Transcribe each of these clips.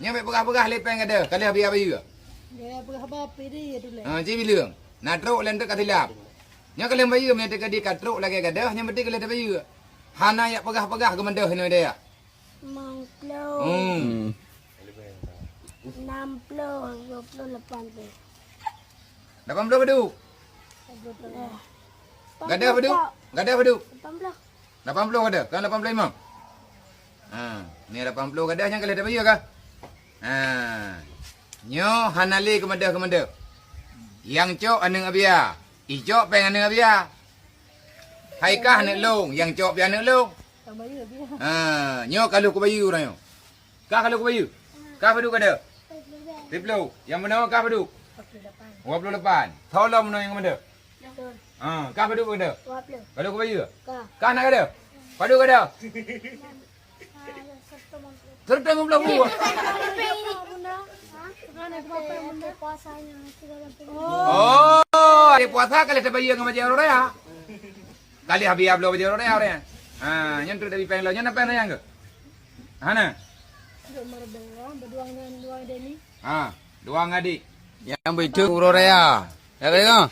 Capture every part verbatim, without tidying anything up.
Nyoe bèk peugah-peugah lé péng gadoh, ka lheueh bia bayeue. Ya, peugah bapi dia tu leh. Ha, ci bileueng. Na trok lé eunteuk ka silap. Nyoe ka lheueh bayeue, meunyoe teuka di ka trok lagèe gadoh, nyoe berarti ka lheueh tabayeue. Hana jak peugah-peugah geumeudeuh inoe dayah. Limong ploh. Hmm. Enam ploh, tujoh ploh, lapan ploh. Lapan ploh padum? Lapan ploh. Gadoh padum? Gadoh padum? Lapan ploh. Lapan ploh gadoh, kan lapan ploh limong? Ha, ni lapan ploh gadoh nyang ka lheueh tabayeue kah? Ha. Nyoe hana lé keumeudeuh-keumeudeuh. Nyang cok aneuk Abia, icok péng aneuk Abia. Hai kah aneuk lôn, nyang cok pih aneuk lôn. Ha, nyoe ka lheueh kubayeue uroe nyoe. Kah ka lheueh kubayeue? Kah padum gadoh? Siplôh. Nyang meunoe kah padum? Dua ploh lapan. Tolong meunoe nyang meudoh. Ha, kah padum gadoh? Dua ploh. Ka lheueh kubayeue? Kah. Kah na gadoh? Padum gadoh? Seratus lima puluh. Oh, hari puasa ka lheueh tabayeue ngon bajèe uroe raya. Ka lheueh Abia bloe bajèe uroe raya, uroe raya. Ha, nyan tu dari péng lo, nyan apa yang keu? Hana? Duduk meureudoh, berdua dengan dua Deni. Ha, dua ngadek. Nyang beutôi uroe raya. Ya, ka dengoh?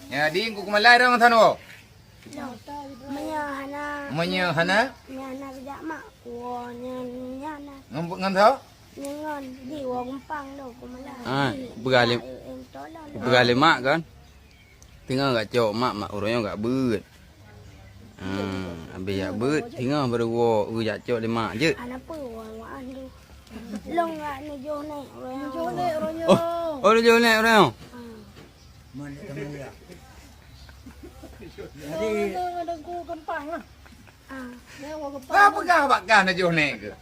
Ya, di ku keumalai dong sana. Meunyoe hana. Meunyoe hana? Meunyoe hana geujak mak, woe nyan, nyan na. Ngon, ngon soe? Nyan ngon, di woe gumpang lo keumalai. Ha, peugah lé, peugah lé mak kan? Teungoh gak cok mak, mak uroe nyoe gak beuet. Ha, habéh jak beuet, teungoh baru woe, eu, jak cok lé mak jeuet. Hana peue, woe mak tu. Long gak neujoh nèk uroe nyoe. Neujoh nèk uroe nyoe. Oh, oh, neujoh nèk uroe nyoe. Ha. Mana kamu ya? Jadi, ada ku kempang lah. Ah. Ka peugah bak kah neujoh nèk keu?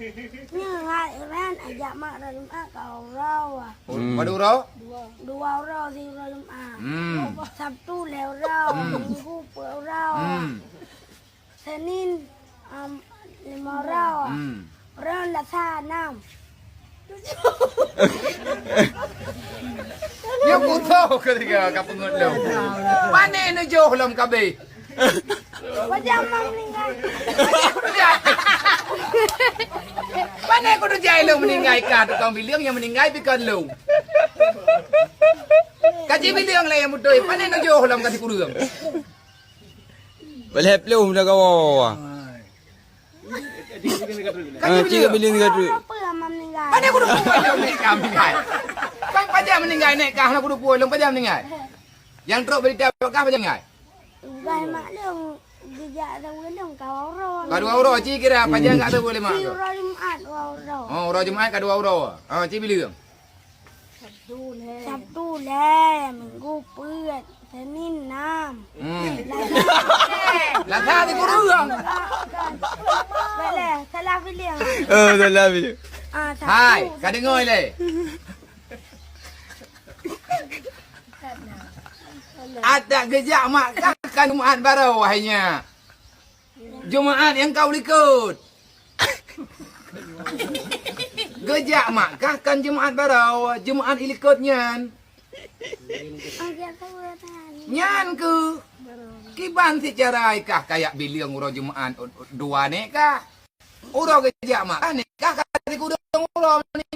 Nyoe hai Iran ajak mak uroe Jumat ka uroe. Hmm. Padum uroe? Dua. Dua uroe si uroe Jumat. Hmm. Sabtu lhèe uroe, hmm, Minggu peuet uroe. Hmm. Senin, um, lima uroe. Hmm. Uroe Selasa enam. Nyoe kutoh keudroe ka peungeut lom. Pane neujoh lom kabeh. Pajan mak meuninggai? Pane kuteujai lom meuninggai ka tukang bileueng nyang meuninggai pih kon lom. Ka jibileueng lé nyang beutôi, pane neujoh lom ka sikureueng. Balhèe ploh dah kawa. Ka jibileueng. Ka jibileueng ka tu. Apa lama meninggal? Pane kudu kuat lom nèk kah meuninggai. Kan pajan meuninggai nèk kah, hana kudu kuat lom pajan meuninggai. Nyang trok berita kah pajan meuninggai? Enggak, mak lom geujak saweue lom ka uroe. Ka dua uroe, ci kira pajan gak saweue lé mak tu? Uroe Jumat dua uroe. Oh, uroe Jumat ka dua uroe. Ha, ci bileueng. Sabtu lhèe. Sabtu lhèe, Minggu peuet, Senin enam. Hmm. Selasa sikureueng. Boleh, salah bileueng. Oh, salah bileueng. Ah, Sabtu. Hai, ka deungö lé. Adak geujak mak kah kan Jumat baroe, wahai nyak. Jumat nyang ka u likot. Geujak mak kah kan Jumat baroe, Jumat i likot nyan. Nyan keuh. Kiban sicara kah kajak bileueng uroe Jumat dua nèk kah? Uroe geujak mak kah nèk kah ka sikureueng uroe.